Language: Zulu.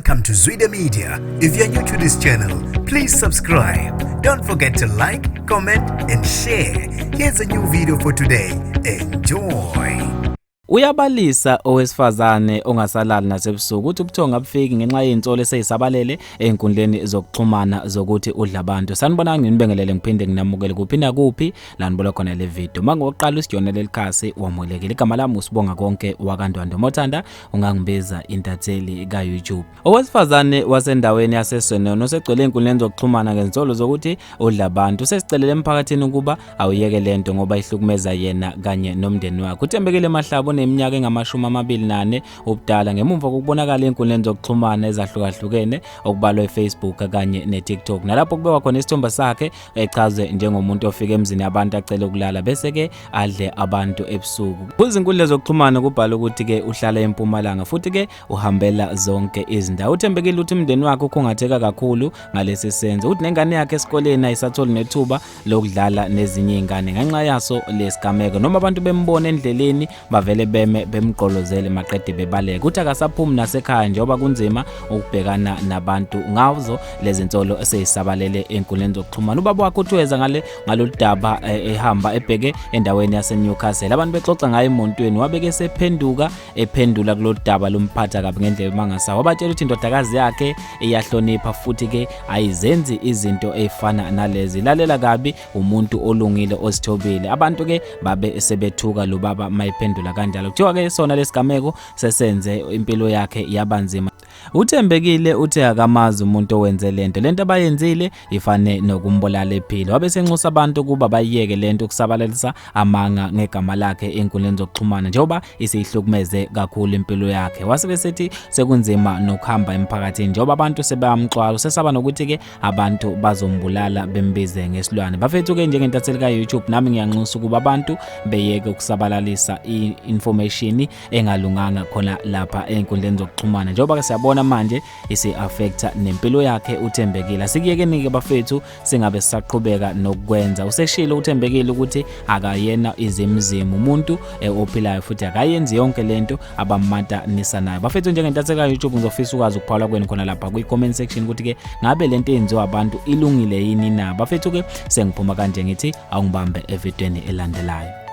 Welcome to Zwida Media. If you're new to this channel, please subscribe. Don't forget to like, comment, and share. Here's a new video for today. Enjoy. Uyabalisa owesifazane ongasalali nasebusuku ukuthi ubuthongo abufiki ngenxa yezinsolo eseyisabalele ezinkundleni zokuxhumana zokuthi udla abantu. Sanibonani, nginibingelele ngiphinde nginamukele kuphi nakuphi la nibola khona le video. Mangoqala usijona leli khasi, wamukelekile. Igama lami uSibonga Konke wakaNdwandwe. Mothanda ungangibiza intatheli ka-YouTube. Owesifazane wasendaweni yaseSonono osegcwele ezinkundleni zokuxhumana ngezinsolo zokuthi udla abantu usesicelele emphakathini ukuba awuyeke lento ngoba ihlukumeza yena kanye nomndeni wakhe. UThembekile Mahlaba oneminyaka engamashumi 24 ubudala, ngemuva kokubonakala ezinkundleni zokuxhumana ezahlukahlukene, okubalwa iFacebook kanye neTikTok, nalapho kubekwa khona isithombe sakhe echazwe njengomuntu ofika emzini yabantu acele ukulala bese-ke adle abantu ebusuku. Kuzinkundla zokuxhumana kubhala ukuthi-ke uhlala eMpumalanga futhi-ke uhambela zonke izindawo. Uthembekile ukuthi umndeni wakhe ukhungatheka kakhulu ngalesi senzo, uthi nengane yakhe esikoleni ayisatholi nethuba lokudlala nezinye izingane ngenxa yaso lesigameko, noma abantu bembona endleleni bavele beme bemgqolozele maqede bebaleke. Uthi akasaphumi nasekhaya njengoba kunzima ukubhekana nabantu ngazo lezi nsolo eseyisabalele enkundleni zokuxhumana. Ubaba wakhe uthi weza ngale ngalolu daba ehamba ebheke endaweni yaseNewcastle, abantu bexoxa ngayo emontweni, wabeke sephenduka ephendula kulolu daba lumphatha kabi ngendlela emangasayo. Wabatshela ukuthi indodakazi yakhe iyahlonipha futhi ke ayizenzi izinto ezifana nalezi, lalela kabi, umuntu olungile ozithobile. Abantu ke babe sebethuka lo baba mayiphendula kanjalo. Kuthiwa ke sona lesigameko sesenze impilo yakhe yabanzima. Uthembekile uthe akamazi umuntu owenze lento abayenzile ifane nokumbulala ephila. Wabe senxusa abantu ukuba bayiyeke lento ukusabalalisa amanga ngegama lakhe enkundleni zokuxhumana njengoba isihlukumeze kakhulu impilo yakhe. Wase besethi sekunzima nokuhamba emphakathini njengoba abantu sebeyamxwala, usesaba nokuthi ke abantu bazombulala bembize ngesilwane. Bafethu ke, njengentatheli ka YouTube nami ngiyanxusa ukuba abantu beyeke ukusabalalisa i-information engalunganga khona lapha enkundleni zokuxhumana, njengoba ke siyabona manje isi-affecta nempilo yakhe uThembekile. Asikuyekeni-ke bafethu, singabe sisaqhubeka nokukwenza. Useshilo uThembekile ukuthi akayena izimzimu, umuntu ophilayo futhi akayenzi yonke lento abamatanisa nayo. Bafethu, njengentatheli ka-YouTube ngizofisa ukwazi ukuphawula kwenu khona lapha kwi-comment section ukuthi-ke ngabe lento eyenziwa abantu ilungile yini na. Bafethu ke, sengiphuma kanje, ngithi awungibambe evidweni elandelayo.